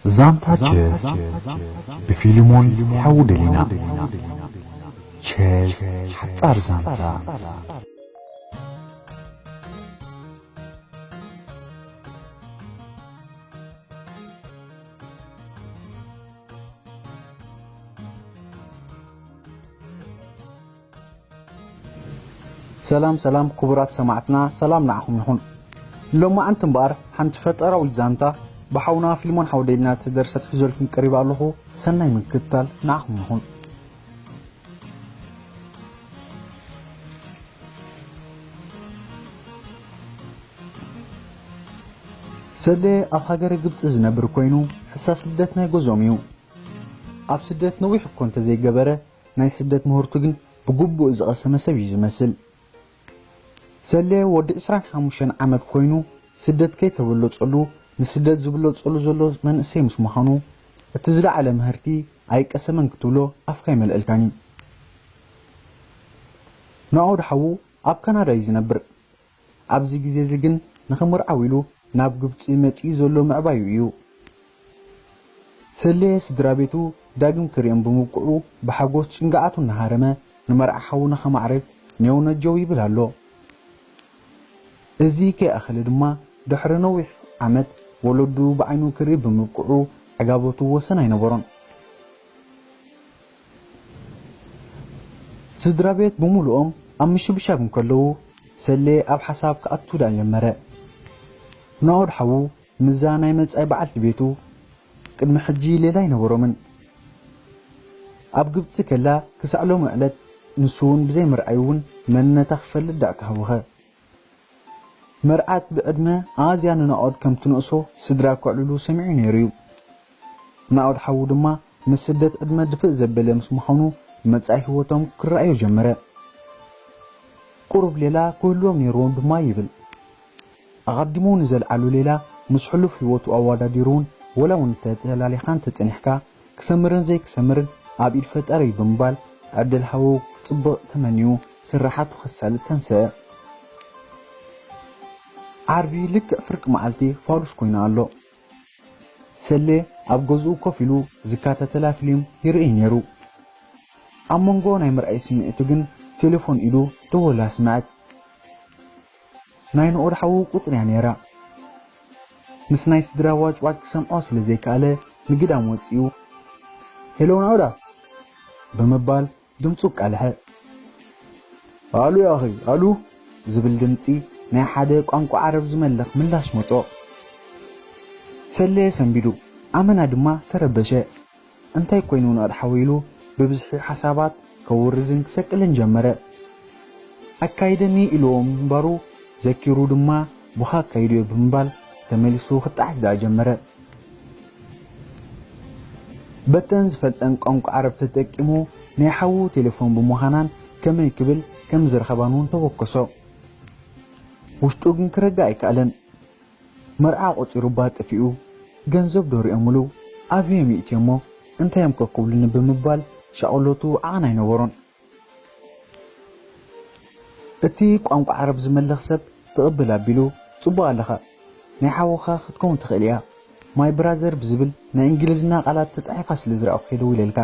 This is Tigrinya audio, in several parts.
ዛንታ ቸዝ ብፊልሞን ሓዉ ደሊና። ቸዝ ሓጻር ዛንታ። ሰላም ሰላም ክቡራት ሰማዕትና፣ ሰላም ንዓኹም ይኹን። ሎማዓንቲ እምበኣር ሓንቲ ፈጠራዊት ዛንታ ብሓውና ፊልሞን ሓወደይልና እተደርሰት ሒዘልኩም ቀሪበ ኣለኹ። ሰናይ ምክትታል ንዓኹም ይኹን። ሰሌ ኣብ ሃገረ ግብጺ ዝነብር ኮይኑ፣ ሕሳስ ልደት ናይ ገዝኦም እዩ። ኣብ ስደት ነዊሕ እኮ እንተዘይገበረ፣ ናይ ስደት ምህርቱ ግን ብግቡእ ዝቐሰመ ሰብ እዩ ዝመስል። ሰሌ ወዲ ዕስራን ሓሙሽተን ዓመት ኮይኑ፣ ስደት ከይተበለጸሉ፣ ንስደት ዝበለጸሉ ዘሎ መንእሰይ ምስ ምዃኑ፣ እቲ ዝለዓለ ምህርቲ ኣይቀሰመን ክትብሎ ኣፍካ ኣይመልአልካን እዩ። ናኦድ ሓዉ ኣብ ካናዳ እዩ ዝነብር። ኣብዚ ግዜ እዚ ግን ንኽምርዓው ኢሉ ናብ ግብጺ መጺኡ ዘሎ ምዕባዩ እዩ። ሰሌ ስድራ ቤቱ ዳግም ክርእዮም ብምብቅዑ ብሓጎስ ጭንግዓቱ እናሃረመ ንመርዓ ሓዉ ንኸማዕርግ ኔው ነጀው ይብል ኣሎ። እዚ ከይኣኸለ ድማ ድሕሪ ነዊሕ ዓመት ወለዱ ብዓይኑ ክርኢ ብምብቅዑ ዕጋበቱ ወሰን ኣይነበሮን። ስድራ ቤት ብምሉኦም ኣብ ምሽብሻብ እንከለዉ፣ ሰሌ ኣብ ሓሳብ ክኣቱ ደኣ ጀመረ። ናኦድ ሓዉ ምስዛ ናይ መጻኢ በዓልቲ ቤቱ ቅድሚ ሕጂ ሌላ ኣይነበሮምን። ኣብ ግብጺ ከላ ክሳዕ ሎሚ ዕለት ንሱ እውን ብዘይ ምርኣዩ እውን መንነታ ክፈልጥ ደኣ ተሃወኸ። መርዓት ብዕድመ ኣዝያ ንናኦድ ከም ትንእሶ ስድራ ከዕልሉ ሰሚዑ ነይሩ እዩ። ናኦድ ሓዉ ድማ ምስ ስደት ዕድመ ድፍእ ዘበለ ምስ ምዃኑ መጻኢ ህይወቶም ክረኣዮ ጀመረ። ቁሩብ ሌላ ክህልዎም ነይርዎም ድማ ይብል። ኣቐዲሙ ንዘልዓሉ ሌላ ምስ ሕሉፍ ህይወቱ ኣወዳዲሩ እውን ወላ እውን ተተላሊኻ እንተጸኒሕካ ክሰምርን ዘይክሰምርን ኣብ ኢድ ፈጣሪ እዩ ብምባል ዕድል ሓዉ ክጽብቕ ተመንዩ ስራሓቱ ከሳልጥ ተንስአ። ዓርቢ ልክዕ ፍርቂ መዓልቲ ፋዱስ ኮይኑ ኣሎ። ሰሌ ኣብ ገዝኡ ኮፍ ኢሉ ዝከታተላ ፊልም ይርኢ ነይሩ። ኣብ መንጎ ናይ ምርኣይ ስምዒቱ ግን ቴሌፎን ኢዱ ደወል ኣስምዐት። ናይ ንኦድ ሓዉ ቁጽሪ እያ ነይራ። ምስ ናይ ስድራ ዋጭዋጭ ክሰምዖ ስለ ዘይከኣለ ንግዳም ወጺኡ፣ "ሄሎ ናኦዳ?" ብምባል ድምጹ ኣቃልሐ። "ኣሉ ያኺ፣ ኣሉ?" ዝብል ድምጺ ናይ ሓደ ቋንቋ ዓረብ ዝመልኽ ምላሽ መጾ። ሰሌ ሰንቢዱ፣ ኣመና ድማ ተረበሸ። እንታይ ኮይኑ ንኣድሓወ ኢሉ ብብዝሒ ሓሳባት ከውርድን ክሰቅልን ጀመረ። ኣካይደኒ ኢልዎ ምንባሩ ዘኪሩ ድማ፣ "ቡኻ ኣካይድዮ" ብምባል ተመሊሱ ክጣዕስ ደኣ ጀመረ። በተን ዝፈልጠን ቋንቋ ዓረብ ተጠቂሙ ናይ ሓዉ ቴሌፎን ብምዃናን ከመይ ክብል ከም ዝረኸባን እውን ተወከሶ። ውሽጡ ግን ክረግእ ኣይከኣለን። መርዓ ቆጺሩ እባ ጠፊኡ፣ ገንዘብ ዶ ሪኦምሉ፣ ኣበይ እዮም ይእትዮሞ፣ እንታይ እዮም ከ ክብሉኒ ብምባል ሻቕሎቱ ዓቐን ኣይነበሮን። እቲ ቋንቋ ዓረብ ዝመልኽ ሰብ ትቕብል ኣቢሉ፣ "ጽቡቕ ኣለኻ፣ ናይ ሓውኻ ክትከውን ትኽእል እያ። My brother" ብዝብል ናይ እንግሊዝኛ ቃላት ተጻሒፋ ስለ ዝረኣኹ እየ ደዊለልካ።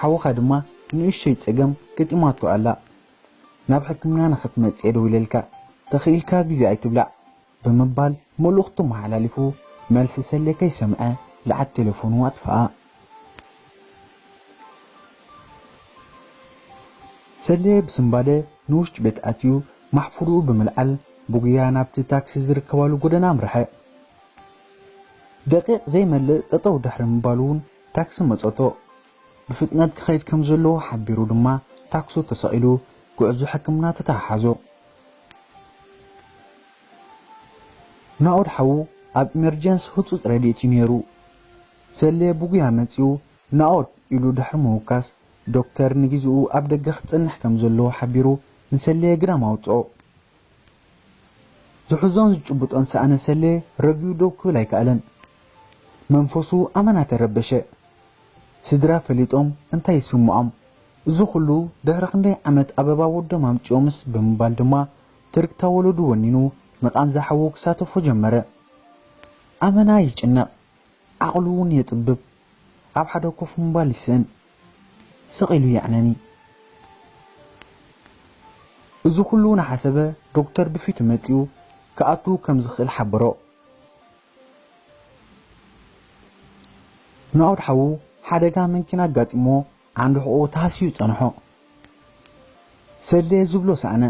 ሓውኻ ድማ ንእሽቶይ ጸገም ገጢማቶ ኣላ። ናብ ሕክምና ንኽትመጽእ እየ ደዊለልካ። ተኽኢልካ ግዜ ኣይትብላዕ። ብምባል መልእኽቱ መሓላሊፉ፣ መልሲ ሰሌ ከይሰምዐ ለዓት ቴሌፎኑ ኣጥፍኣ። ሰሌ ብስንባደ ንውሽጢ ቤት ኣትዩ፣ ማሕፉርኡ ብምልዓል ብጉያ ናብቲ ታክሲ ዝርከባሉ ጎደና ኣምርሐ። ደቂቕ ዘይመልእ ጠጠው ድሕሪ ምባሉ እውን ታክሲ መጸቶ። ብፍጥነት ክኸይድ ከም ዘለዎ ሓቢሩ ድማ ታክሱ ተሰቒሉ ጉዕዞ ሕክምና ተተሓሓዞ። ናኦድ ሓዉ ኣብ ኢመርጀንስ ህጹጽ ረድኤት እዩ ነይሩ። ሰሌ ብጉያ መጺኡ፣ "ናኦድ" ኢሉ ድሕሪ ምውካስ፣ ዶክተር ንግዜኡ ኣብ ደገ ክጸንሕ ከም ዘለዎ ሓቢሩ ንሰሌ ግዳም ኣውጽኦ። ዝሕዞን ዝጭብጦን ሰኣነ ሰሌ ረጊኡ ደው ክብል ኣይከኣለን። መንፈሱ ኣመና ተረበሸ። ስድራ ፈሊጦም እንታይ ይስምዖም? እዚ ኩሉ ድሕሪ ክንደይ ዓመት ኣበባ ወዶም ኣምጺኦምስ ብምባል ድማ ትርግታ ወለዱ ወኒኑ ንቓንዛ ሓዉ ክሳተፎ ጀመረ። ኣመና ይጭነቕ። ዓቕሉ እውን የጽብብ። ኣብ ሓደ ኮፍ ምባል ይስእን። ስቕ ኢሉ የዕነኒ። እዚ ኩሉ እናሓሰበ ዶክተር ብፊቱ መጺኡ ክኣቱ ከም ዝኽእል ሓበሮ። ናኦድ ሓዉ ሓደጋ መኪና ኣጋጢሞ ዓንዲ ሕቖኡ ተሃስዩ ጸንሖ። ሰሌ ዝብሎ ሰኣነ።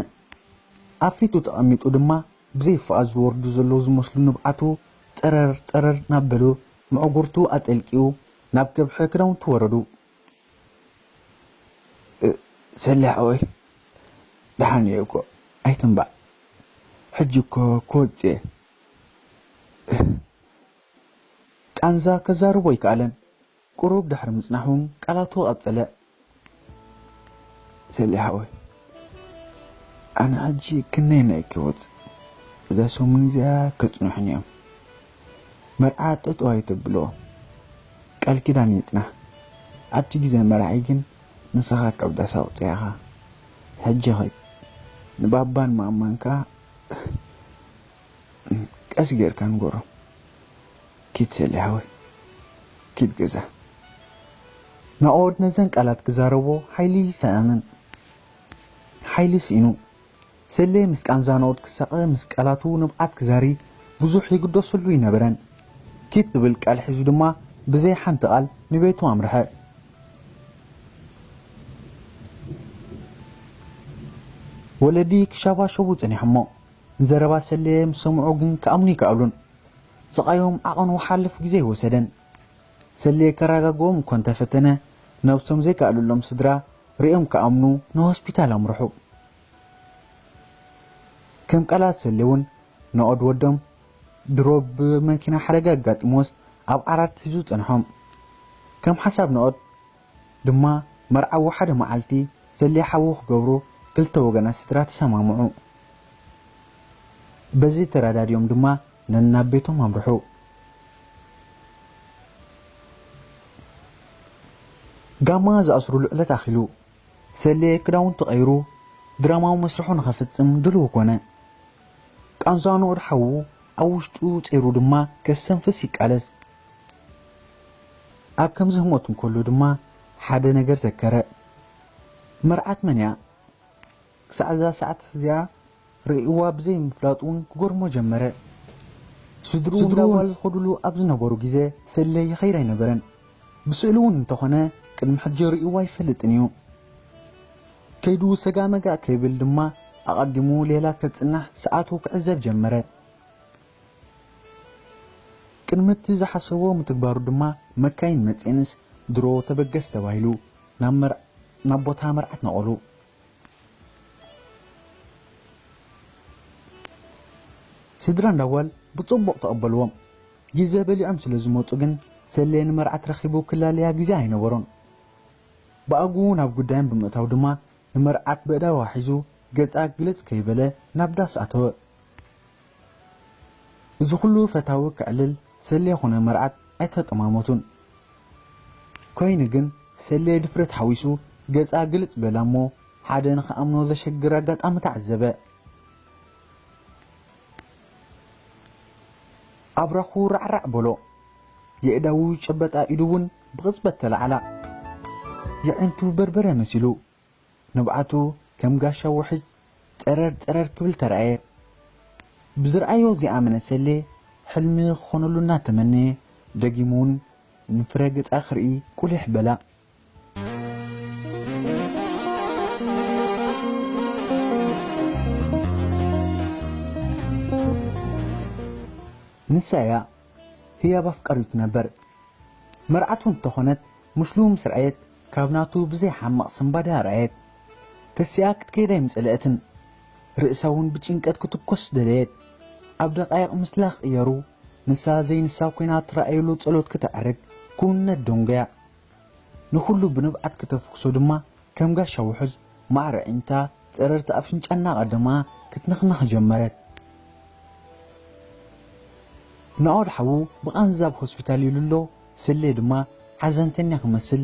ኣብ ፊቱ ተቐሚጡ ድማ ብዘይ ፍቓድ ዝወርዱ ዘለዉ ዝመስሉ ንብዓቱ ጸረር ጸረር እናበሉ መዕጉርቱ ኣጠልቂኡ ናብ ከብሒ ክዳውንቱ ወረዱ። "እ፣ ሰሌ ሓወይ፣ ደሓን እየ እኮ፣ ኣይትንባዕ። ሕጂ እኮ ክወጽእ እየ።" ቃንዛ ከዛርቦ ኣይከኣለን። ቁሩብ ድሕሪ ምጽናሑ ቃላቱ ቀጸለ። "ሰሌ ሓወይ፣ ኣነ ሕጂ ክንደየናይ ክወጽእ? እዛ ሰሙን እዚኣ ከጽንሑኒ እዮም። መርዓ ጠጠው ኣይተብልዎ። ቃል ኪዳን ይጽናሕ። ኣብቲ ግዜ መርዓይ ግን ንስኻ ካብ ዳስ ኣውጽእ ኢኻ። ሕጂ ኸድ። ንባባን ማማን ከኣ ቀስ ጌርካ ንገሮም። ኪድ ሰሌ ሓወይ፣ ኪድ ገዛ።" ናኦድ ነዘን ቃላት ክዛረቦ ሓይሊ ይሰኣንን። ሓይሊ ስኢኑ። ሰሌ ምስ ቃንዛ ናኦድ ክሳቐ፣ ምስ ቃላቱ ንብዓት ክዛሪ ብዙሕ ይግደሰሉ ኣይነበረን። ኪድ ትብል ቃል ሒዙ ድማ ብዘይ ሓንቲ ቃል ንቤቱ ኣምርሐ። ወለዲ ክሻባሸቡ ጸኒሖሞ። ንዘረባ ሰሌ ምስ ሰምዑ ግን ክኣምኑ ኣይከኣሉን። ስቓዮም ዓቐኑ ሓልፍ ግዜ ኣይወሰደን። ሰሌ ከረጋግኦም እኳ እንተፈተነ፣ ነብሶም ዘይከኣለሎም ስድራ ርእዮም ክኣምኑ ንሆስፒታል ኣምርሑ። ከም ቃላት ሰሌ እውን ናኦድ ወዶም ድሮ ብመኪና ሓደጋ ኣጋጢሞስ ኣብ ዓራት ሒዙ ጸንሖም። ከም ሓሳብ ናኦድ ድማ መርዓዊ ሓደ መዓልቲ ሰሌ ሓዉ ክገብሩ ክልተ ወገናት ስድራ ተሰማምዑ። በዚ ተረዳዲኦም ድማ ነናብ ቤቶም ኣምርሑ። ጋማ ዝኣስሩሉ ዕለት ኣኺሉ። ሰሌ ክዳውንቱ ቀይሩ ድራማዊ መስርሑ ንኸፍጽም ድልው ኮነ። ቃንዛ ናኦድ ሓዉ ኣብ ውሽጡ ጸይሩ ድማ ከስተንፍስ ይቃለስ። ኣብ ከምዚ ህሞት እንከሎ ድማ ሓደ ነገር ዘከረ። መርዓት መን እያ? ክሳዕ እዛ ሰዓት እዚኣ ርእይዋ ብዘይ ምፍላጡ እውን ክገርሞ ጀመረ። ስድርኡ ስድርኡ እንዳ ጓል ዝኸዱሉ ኣብ ዝነበሩ ግዜ ሰሌ ይኸይድ ኣይነበረን። ብስእሊ እውን እንተኾነ ቅድሚ ሕጂ ርእይዋ ኣይፈልጥን እዩ። ከይዱ ሰጋመጋ ከይብል ድማ ኣቐዲሙ ሌላ ከጽናሕ ሰዓቱ ክዕዘብ ጀመረ። ቅድሚ እቲ ዝሓሰቦ ምትግባሩ ድማ መካይን መጺኤንስ ድሮ ተበገስ ተባሂሉ ናብ መር-፣ ናብ ቦታ መርዓት ነቐሉ። ስድራ እንዳ ጓል ብጽቡቕ ተቐበልዎም። ግዜ በሊዖም ስለ ዝመጹ ግን ሰሌ ንመርዓት ረኺቡ ክላለያ ግዜ ኣይነበሮን። ብኣግኡ ናብ ጉዳዮም ብምእታው ድማ ንመርዓት በእዳዋ ሒዙ ገጻ ግልጽ ከይበለ ናብ ዳስ ኣተወ። እዚ ኩሉ ፈታዊ ከዕልል ሰሌ ኮነ መርዓት ኣይተጠማመቱን። ኮይኑ ግን ሰሌ ድፍረት ሓዊሱ ገጻ ግልጽ በላ እሞ ሓደ ንኽኣምኖ ዘሸግር ኣጋጣሚ ተዓዘበ። ኣብራኹ ራዕራዕ በሎ። የእዳዉ ጨበጣ ኢዱ እውን ብቕጽበት ተላዕላ። የዕንቱ በርበረ መሲሉ። ንብዓቱ ከም ጋሻ ውሕጅ ጸረር ጸረር ክብል ተራእየ። ብዝረኣዮ ዝኣመነ ሰሌ፣ ሕልሚ ክኾነሉ እናተመነየ፣ ደጊሙ እውን ንፍረ ገጻ ክርኢ ቁሊሕ በላ። ንሳ እያ ህያብ ኣፍቃሪቱ ነበር። መርዓቱ እንተኾነት፣ ምስሉ ምስ ረኣየት፣ ካብ ናቱ ብዘይ ሓማቕ ስንባደ ኣርኣየት። ተሲኣ ክትከይድ ኣይምጸለአትን። ርእሳ እውን ብጭንቀት ክትኮስ ደለየት። ኣብ ደቃይቕ ምስላ ክቕየሩ፣ ንሳ ዘይንሳ ኮይና ትረኣየሉ ጸሎት ክተዕርግ ክውነት ደንጎያ። ንኹሉ ብንብዓት ክተፍክሶ ድማ ከም ጋሻ ውሑዝ ማዕረ ኣዒንታ ጸረርቲ ኣፍንጫ እናቐደማ ክትንኽንኽ ጀመረት። ናኦድ ሓዉ ብቓንዛ ኣብ ሆስፒታል ኢሉ ኣሎ፣ ሰሌ ድማ ሓዘንተኛ ክመስል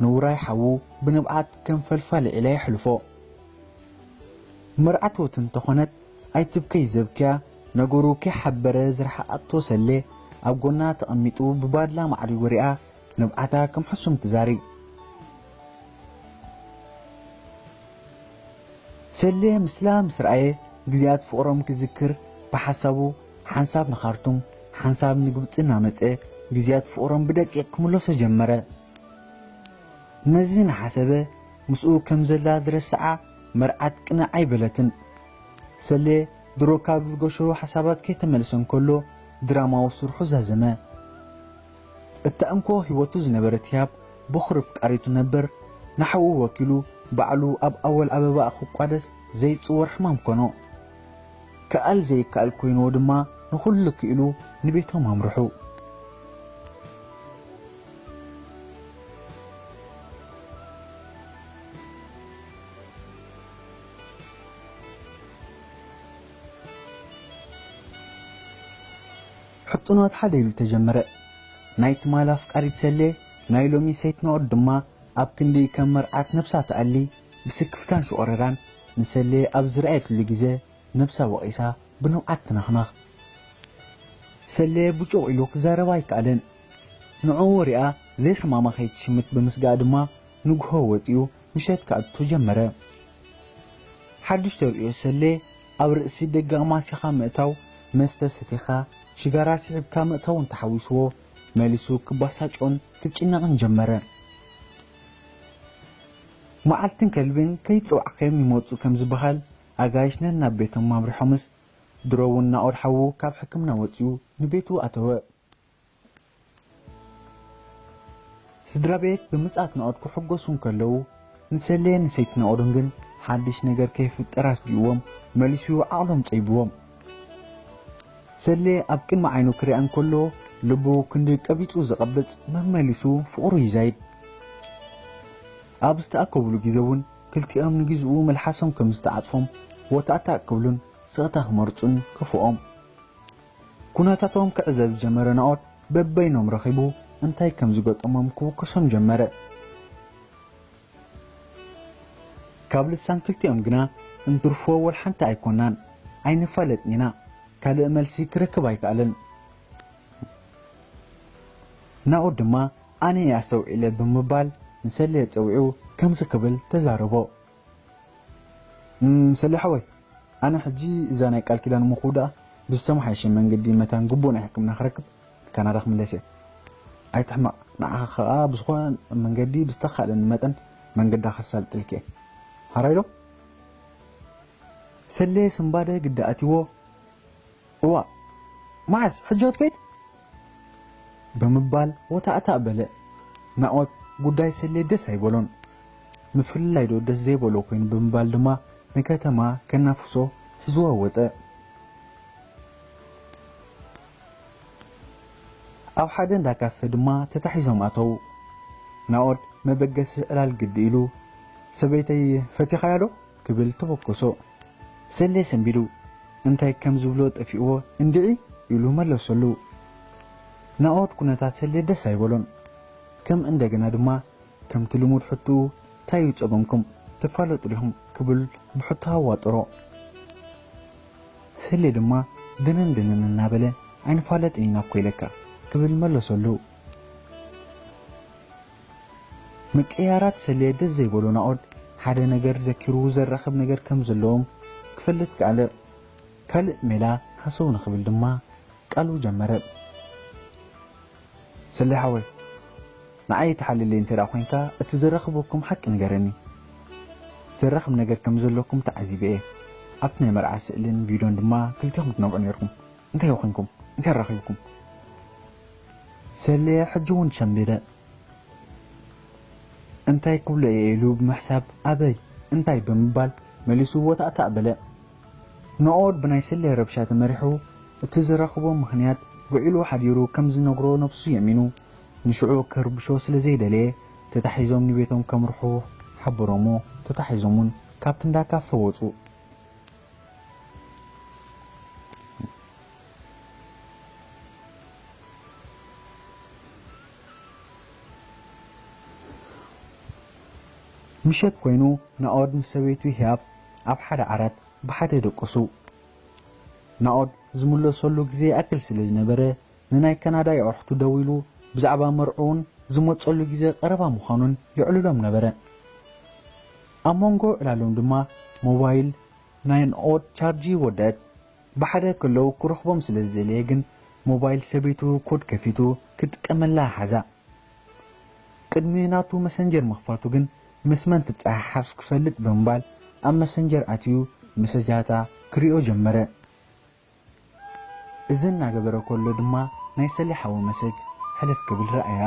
ንውራይ ሓዉ ብንብዓት ከም ፈልፋሊ ዒላ የሕልፎ። መርዓት ወት እንተኾነት ኣይትብከይ ዘብክያ ነገሩ ከይሓበረ ዝረሓቐቶ ሰሌ ኣብ ጎና ተቐሚጡ ብባድላ ማዕሪጉ ሪኣ ንብዓታ ከም ሕሱም ትዛሪ። ሰሌ ምስላ ምስ ረኣየ ግዜያት ፍቕሮም ክዝክር ብሓሳቡ ሓንሳብ ንኻርቱም ሓንሳብ ንግብጺ እናመጸ ግዜያት ፍቕሮም ብደቂቕ ክምለሶ ጀመረ። ነዚ እናሓሰበ ምስኡ ከም ዘላ ዝረስዓ መርዓት ቅንዕ ኣይበለትን። ሰሌ ድሮ ካብ ዝገሸዎ ሓሳባት ከይተመልሰ እንከሎ ድራማዊ ስርሑ ዛዘመ። እታ እንኮ ህይወቱ ዝነበረት ህያብ በኹሪ ኣፍቃሪቱ ነበር ንሓዉ ወኪሉ ባዕሉ ኣብ ኣወል ኣበባኣ ክቋደስ ዘይጽወር ሕማም ኮኖ። ክኣል ዘይከኣል ኮይንዎ ድማ ንኹሉ ክኢሉ ንቤቶም ኣምርሑ። ሕጽኖት ሓደ ኢሉ ተጀመረ። ናይ ትማል ኣፍቃሪት ሰሌ ናይ ሎሚ ሰይት ናኦድ ድማ ኣብ ክንዲ ከም መርዓት ነብሳ ትኣሊ ብስክፍታን ሽቖረራን ንሰሌ ኣብ ዝረኣየትሉ ግዜ ነብሳ ወቒሳ ብንብዓት ትነኽነኽ። ሰሌ ብጩቕ ኢሉ ክዛረብ ኣይከኣለን። ንዕኡ ሪኣ ዘይሕማማ ከይትሽምት ብምስጋእ ድማ ንግሆ ወጺኡ ምሸት ክኣቱ ጀመረ። ሓድሽ ተርእዮ ሰሌ ኣብ ርእሲ ደገ ኣማሲኻ ምእታው፣ መስተ ሰቲኻ ሽጋራ ስሒብካ ምእታውን ተሓዊስዎ መሊሱ ክባሳጮን ክጭነቕን ጀመረ። መዓልትን ከልብን ከይጸዋዕካዮም ይመጹ ከም ዝበሃል ኣጋይሽ ነናብ ቤቶም ኣምሪሖምስ ድሮ እውን ናኦድ ሓዉ ካብ ሕክምና ወጺኡ ንቤቱ ኣተወ። ስድራ ቤት ብምጽኣት ናኦድ ክሕጎሱ እንከለዉ ንሰሌን ንሰይቲ ናኦድን ግን ሓድሽ ነገር ከይፍጠር ኣስጊእዎም መሊሱ ዓቕሎም ጸይብዎም። ሰሌ ኣብ ቅድሚ ዓይኑ ክሪኣ እንከሎ ልቡ ክንዲ ቀቢጹ ዝቐብጽ መመሊሱ ፍቕሩ ይዛይድ። ኣብ ዝተኣከብሉ ግዜ እውን ክልቲኦም ንግዝኡ መልሓሶም ከም ዝተዓጽፎም ወታእታእ ክብሉን ስቕታ ክመርጹን ከፍኦም። ኩነታቶም ክዕዘብ ዝጀመረ ናኦድ በበይኖም ረኺቡ እንታይ ከም ዝገጠሞም ክውከሶም ጀመረ። ካብ ልሳን ክልቲኦም ግና እንትርፎ ወላ ሓንቲ ኣይኮናን። ኣይንፋለጥን ኢና። ካልእ መልሲ ክረክብ ኣይከኣለን። ናኦድ ድማ ኣነ እየ ኣስተውዒለ ብምባል ንሰሌ ጸዊዑ ከምዚ ክብል ተዛረቦ። እም፣ ሰሌ ሓወይ፣ ኣነ ሕጂ እዛ ናይ ቃል ኪዳን ምኽውዳኣ ብዝተመሓየሸ መንገዲ መታን ግቡእ ናይ ሕክምና ክረክብ ካናዳ ክምለስ እየ። ኣይትሕመቕ፣ ንዓኻ ኸኣ ብዝኾነ መንገዲ ብዝተኻእለኒ መጠን መንገዳ ከሳልጠልኪ እየ። ሓራይ ዶ? ሰሌ ስንባደ ግዲ ኣትይዎ። እዋእ፣ መዓስ? ሕጂ ክትከይድ? ብምባል ወታእታእ በለ። ናኦድ ጉዳይ ሰሌ ደስ ኣይበሎን። ምፍልላይ ዶ ደስ ዘይበሎ ኮይኑ ብምባል ድማ ንከተማ ከናፍሶ ሒዝዎ ወጸ። ኣብ ሓደ እንዳ ካፈ ድማ ተታሒዞም ኣተዉ። ናኦድ መበገሲ ዕላል ግዲ ኢሉ፣ "ሰበይተይ ፈቲኻያ ዶ?" ክብል ተበገሶ። ሰሌ ሰንቢዱ፣ እንታይ ከም ዝብሎ ጠፊእዎ፣ "እንድዒ" ኢሉ መለሰሉ። ናኦድ ኩነታት ሰሌ ደስ ኣይበሎን። ከም እንደገና ድማ ከምቲ ልሙድ ሕቶኡ፣ "እንታይ እዩ ጸገምኩም? ትፋለጡ ዲኹም?" ክብል ብሕቶ ኣዋጠሮ። ሰሌ ድማ ድንን ድንን እናበለ፣ "ኣይንፋለጥን ኢና እኮ ኢለካ" ክብል መለሰሉ። ምቅይያራት ሰሌ ደስ ዘይበሎ ናኦድ፣ ሓደ ነገር ዘኪሩ ዘራኽብ ነገር ከም ዘለዎም ክፈልጥ ከኣለ። ካልእ ሜላ ሃሰው ንኽብል ድማ ቃሉ ጀመረ። ሰሌ ሓወይ፣ ንዓይ ተሓልለይ እንተ ደኣ ኮይንካ፣ እቲ ዘራኽበኩም ሓቂ ንገረኒ። ዘራኽብ ነገር ከም ዘለኩም ተዓዚበ እየ። ኣብቲ ናይ መርዓ ስእልን ቪድዮን ድማ ክልቴኹም ትነብዑ ነይርኩም። እንታይ ኮይንኩም? እንታይ ኣራኺብኩም? ሰሌ ሕጂ እውን ሸምቢደ። እንታይ ክብሎ እየ ኢሉ ብምሕሳብ፣ ኣበይ? እንታይ? ብምባል መሊሱ ወታእታእ በለ። ናኦድ ብናይ ሰሌ ረብሻ ተመሪሑ፣ እቲ ዝረኽቦ ምኽንያት ውዒሉ ሓዲሩ ከም ዝነግሮ ነብሱ የእሚኑ። ንሽዑ ከርብሾ ስለ ዘይደለየ፣ ተታሒዞም ንቤቶም ከምርሑ ሓበሮሞ። ተታሒዞም እውን ካብቲ እንዳ ካፈ ወጹ። ምሸት ኮይኑ ናኦድ ምስ ሰበይቱ ህያብ ኣብ ሓደ ዓራት ብሓደ ደቀሱ። ናኦድ ዝምለሰሉ ግዜ ይኣክል ስለ ዝነበረ ንናይ ካናዳ የዕርኽቱ ደዊሉ ብዛዕባ መርዕኡን ዝመጸሉ ግዜ ቀረባ ምዃኑን የዕልሎም ነበረ። ኣብ መንጎ ዕላሎም ድማ ሞባይል ናይ ናኦድ ቻርጅ ወደት። ብሓደ ከለዉ ክረኽቦም ስለ ዝደለየ ግን ሞባይል ሰበይቱ ኮድ ከፊቱ ክጥቀመላ ሓዛ። ቅድሚ ናቱ መሰንጀር ምኽፋቱ ግን ምስ መን ትጸሓሓፍ ክፈልጥ ብምባል ኣብ መሰንጀር ኣትዩ መሰጃታ ክሪኦ ጀመረ። እዚ እናገበረ ከሎ ድማ ናይ ሰሌ ሓዊ መሰጅ ሕልፍ ክብል ረኣያ።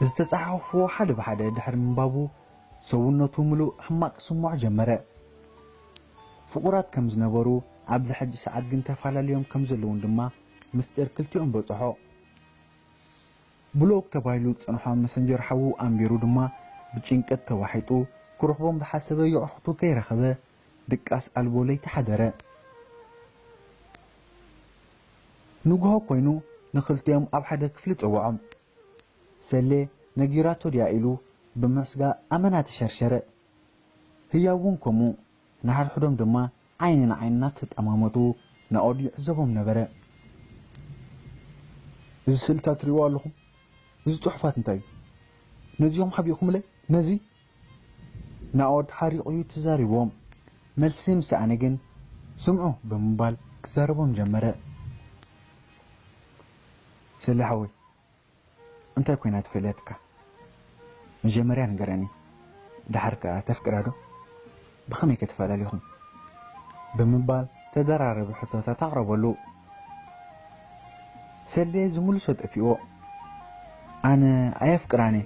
ዝተጻሓፍዎ ሓደ ብሓደ ድሕሪ ምንባቡ ሰውነቱ ምሉእ ሕማቕ ክስምዖ ጀመረ። ፍቑራት ከም ዝነበሩ ኣብዚ ሕጂ ሰዓት ግን ተፈላለዮም ከም ዘለዉን ድማ ምስጢር ክልቲኦም በጽሖ። ብሎክ ተባሂሉ ዝጸንሖ መሰንጀር ሓዉ ኣንቢሩ ድማ ብጭንቀት ተዋሒጡ ክረኽቦም ዝሓሰበ የዕርኽቱ ከይረኸበ ድቃስ ኣልቦ ለይቲ ሓደረ። ንግሆ ኮይኑ ንኽልቲኦም ኣብ ሓደ ክፍሊ ጸውዖም። ሰሌ ነጊራቶ ድያ ኢሉ ብምስጋ ኣመና ተሸርሸረ። ህያብ እውን ከምኡ። ንሓድሕዶም ድማ ዓይኒ ንዓይኒ እናተጠማመቱ ናኦድ ይዕዘቦም ነበረ። እዚ ስእልታት ትሪእዎ ኣለኹም? እዚ ጽሑፋት እንታይ እዩ? ነዚኦም ሓቢእኩምለይ? ነዚ? ናኦድ ሓሪቑ እዩ ተዛሪቦም። መልሲ ምስ ሰኣነ ግን ስምዑ ብምባል ክዛረቦም ጀመረ። ሰሌ ሓወይ፣ እንታይ ኮይና ትፈልየትካ? መጀመርያ ንገረኒ፣ ደሓር ከኣ ተፍቅራ ዶ? ብኸመይ ከ ተፈላለኹም? ብምባል ተደራረቢ ሕቶታት ኣቕረበሉ። ሰሌ ዝምልሶ ጠፊእዎ። ኣነ ኣየፍቅራን እየ፣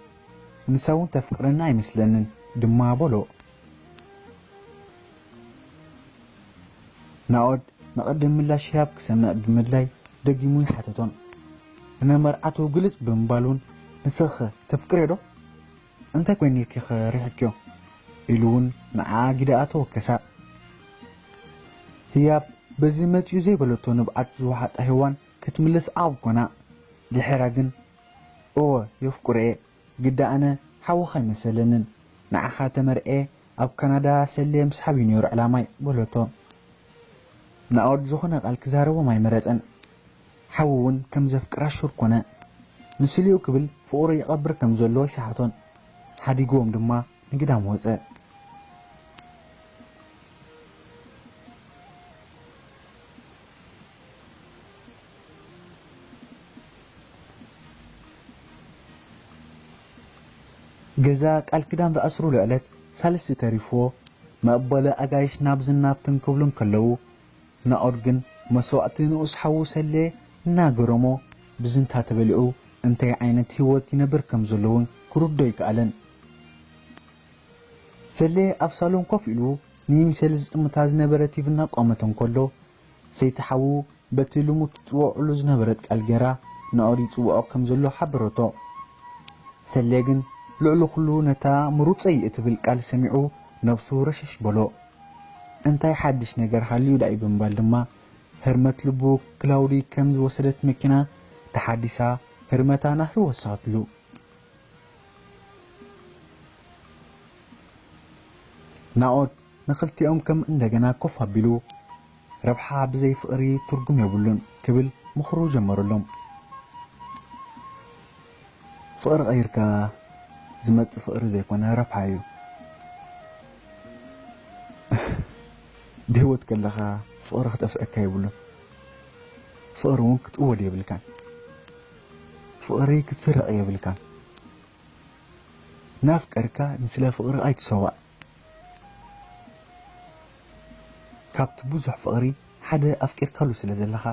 ንሳ እውን ተፍቅረኒ ኣይመስለንን ድማ በሎ። ናኦድ ንቐድም ምላሽ ሂያብ ክሰምዕ ብምድላይ ደጊሙ ይሓተቶን ንመርዓቱ ግልጽ ብምባል እውን ንስኺኸ ተፍቅርዮ ዶ? እንታይ ኮይንኪኸ ርሒቕክዮ? ኢሉ እውን ንዓኣ ጊደኣ ተወከሳ። ህያብ በዚ መጺኡ ዘይበለቶ ንብዓት ዝወሓጣ ሄዋን ክትምልስ ዓቕብ ኮና። ድሒራ ግን እወ የፍቅሮ እየ፣ ግዳ ኣነ ሓውኻ ኣይመሰለንን፣ ንዓኻ ተመርዕየ ኣብ ካናዳ ሰሌ ምስሓብ እዩ ነይሩ ዕላማይ በለቶ። ናኦድ ዝኾነ ቃል ክዛረቦም ኣይመረጸን። ሓዉ እውን ከም ዘፍቅራ ሹር ኮነ። ንስሊኡ ክብል ፍቕሩ ይቐብር ከም ዘሎ ኣይሰሓቶን። ሓዲግዎም ድማ ንግዳም ወጸ። ገዛ ቃል ኪዳን ዝኣስሩሉ ዕለት ሳልስቲ ተሪፍዎ መበሊ ኣጋይሽ ናብዝን ናብትን ክብሉ እንከለዉ ናኦድ ግን መስዋእቲ ንኡስ ሓዉ ሰሌ እናገረሞ ብዝንታ ተበሊዑ እንታይ ዓይነት ህይወት ይነብር ከም ዘሎ እውን ክርዶ ኣይከኣለን። ሰሌ ኣብ ሳሎን ኮፍ ኢሉ ንይምሰል ዝጥምታ ዝነበረ ቲቪ እናቋመተ እንከሎ ሰይቲ ሓዉ በቲ ልሙድ ትጽውዐሉ ዝነበረት ቃል ገይራ ናኦድ ይጽውዖ ከም ዘሎ ሓበረቶ። ሰሌ ግን ልዕሊ ኩሉ ነታ ምሩጸይ እትብል ቃል ሰሚዑ ነብሱ ረሸሽ በሎ። እንታይ ሓድሽ ነገር ሃልዩ ደኣ እዩ ብምባል ድማ ህርመት ልቡ ክላውዲ ከም ዝወሰደት መኪና ተሓዲሳ ህርመታ ናህሪ ወሰኸትሉ። ናኦድ ንኽልቲኦም ከም እንደገና ኮፍ ኣቢሉ ረብሓ ብዘይ ፍቕሪ ትርጉም የብሉን ክብል ምኽሩ ጀመረሎም። ፍቕሪ ቀይርካ ዝመጽእ ፍቕሪ ዘይኮነ ረብሓ እዩ። ብህይወት ከለኻ ፍቕሪ ክጠፍአካ የብሉን። ፍቕሪ እውን ክትእወድ የብልካን። ፍቕሪ ክትስረቕ የብልካን። ናፍቀርካ ንስለ ፍቕሪ ኣይትሰዋእ። ካብቲ ብዙሕ ፍቕሪ ሓደ ኣፍቂርካሉ ስለ ዘለኻ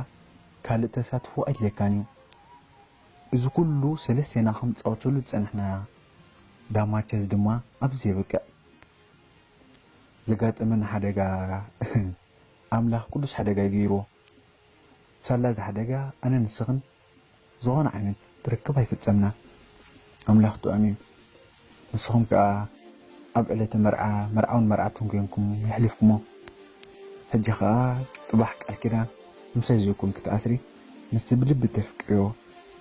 ካልእ ተሳትፎ ኣይድልየካን እዩ። እዚ ኩሉ ሰለስቴና ክንጻወተሉ ዝጸናሕና ዳማቸስ ድማ ኣብዚ የብቅዕ። ዘጋጠመና ሓደጋ ኣምላኽ ቅዱስ ሓደጋ እዩ ገይርዎ። ሳላ እዚ ሓደጋ ኣነ ንስኽን ዝኾነ ዓይነት ርክብ ኣይፈጸምናን። ኣምላኽ ጥዑም እዩ። ንስኹም ከኣ ኣብ ዕለተ መርዓ መርዓውን መርዓቱን ኮይንኩም የሕሊፍኩሞ። ሕጂ ከኣ ጽባሕ ቃል ኪዳን ምስ ኣዚኡኩም ክትኣስሪ ምስቲ ብልቢ ተፍቅርዮ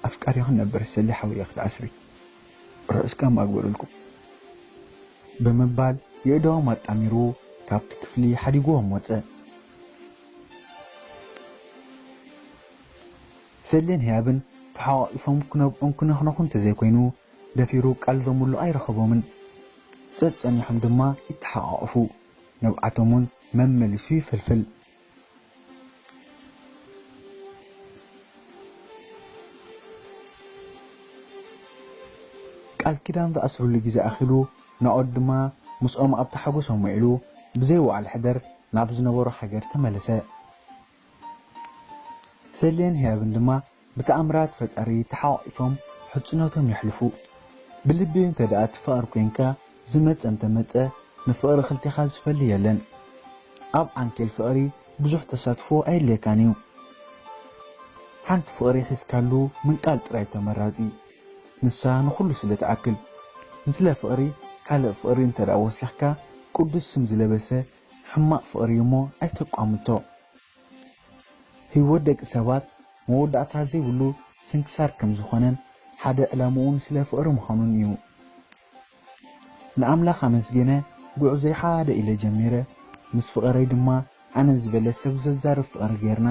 ኣፍቃሪኽን ነበር ሰሊ ሓውየ ክትኣስሪ ርሑስ ጋማ እግበረልኩም። ብምባል የእዳዎም ኣጣሚሩ ካብቲ ክፍሊ ሓዲግዎም ወጸ። ሰሌን ህያብን ተሓቋቒፎም ክነብዑን ክነኽነኹን እንተዘይኮይኑ፣ ደፊሩ ቃል ዘምሉ ኣይረኸቦምን። ጸጸኒሖም ድማ ይተሓቋቐፉ። ንብዓቶም እውን መመሊሱ ይፈልፍል። ቃል ኪዳን ዝኣስሩሉ ግዜ ኣኺሉ፣ ናኦድ ድማ ምስኦም ኣብ ተሓጎሶም ውዒሉ፣ ብዘይ ውዓል ሕደር ናብ ዝነበሮ ሃገር ተመለሰ። ሰሌን ህያብን ድማ ብተኣምራት ፈጣሪ ተሓቋቒፎም ሕጽኖቶም የሕልፉ። ብልቢ እንተ ደኣ ትፋቐር ኮይንካ፣ ዝመጸ እንተ መጸ፣ ንፍቕሪ ክልቴኻ ዝፈሊ የለን። ኣብ ዓንኬል ፍቕሪ ብዙሕ ተሳትፎ ኣየድልየካን እዩ። ሓንቲ ፍቕሪ ሒዝካሉ ምንቃል ጥራይ ተመራጺ። ንሳ ንኹሉ ስለ ትኣክል። ንስለ ፍቕሪ ካልእ ፍቕሪ እንተ ደኣ ወሲኽካ፣ ቅዱስ ስም ዝለበሰ ሕማቕ ፍቕሪ እዩ እሞ ኣይተቋምቶ። ህይወት ደቂ ሰባት መወዳእታ ዘይብሉ ስንክሳር ከም ዝኾነን ሓደ ዕላምኡ ንስለ ፍቕሪ ምዃኑን እዩ። ንኣምላኽ ኣመስገነ፣ ጉዕዞይ ሓደ ኢለ ጀሚረ፣ ምስ ፍቕረይ ድማ ኣነ ዝበለ ሰብ ዘዛርብ ፍቕሪ ጌርና፣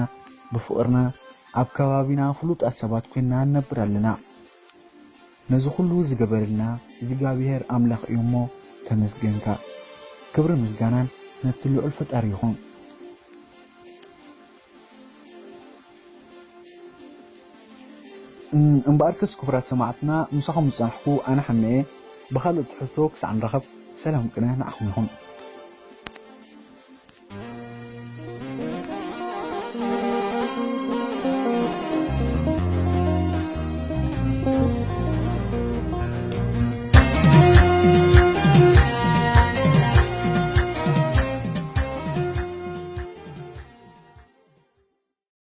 ብፍቕርና ኣብ ከባቢና ፍሉጣት ሰባት ኮይንና ንነብር ኣለና። ነዚ ኩሉ ዝገበረልና እግዚኣብሔር ኣምላኽ እዩ እሞ ተመስገንካ። ክብሪ ምስጋናን ነቲ ልዑል ፈጣሪ ይኹን። እም፣ እምበኣርከስ ክቡራት ሰማዕትና፣ ምሳኹም ዝጸናሕኩ ኣነ ሓሜ፣ ብኻልእ ትሕዝቶ ክሳዕ ንራኸብ ሰላም ቅነ ንዓኹም ይኹን።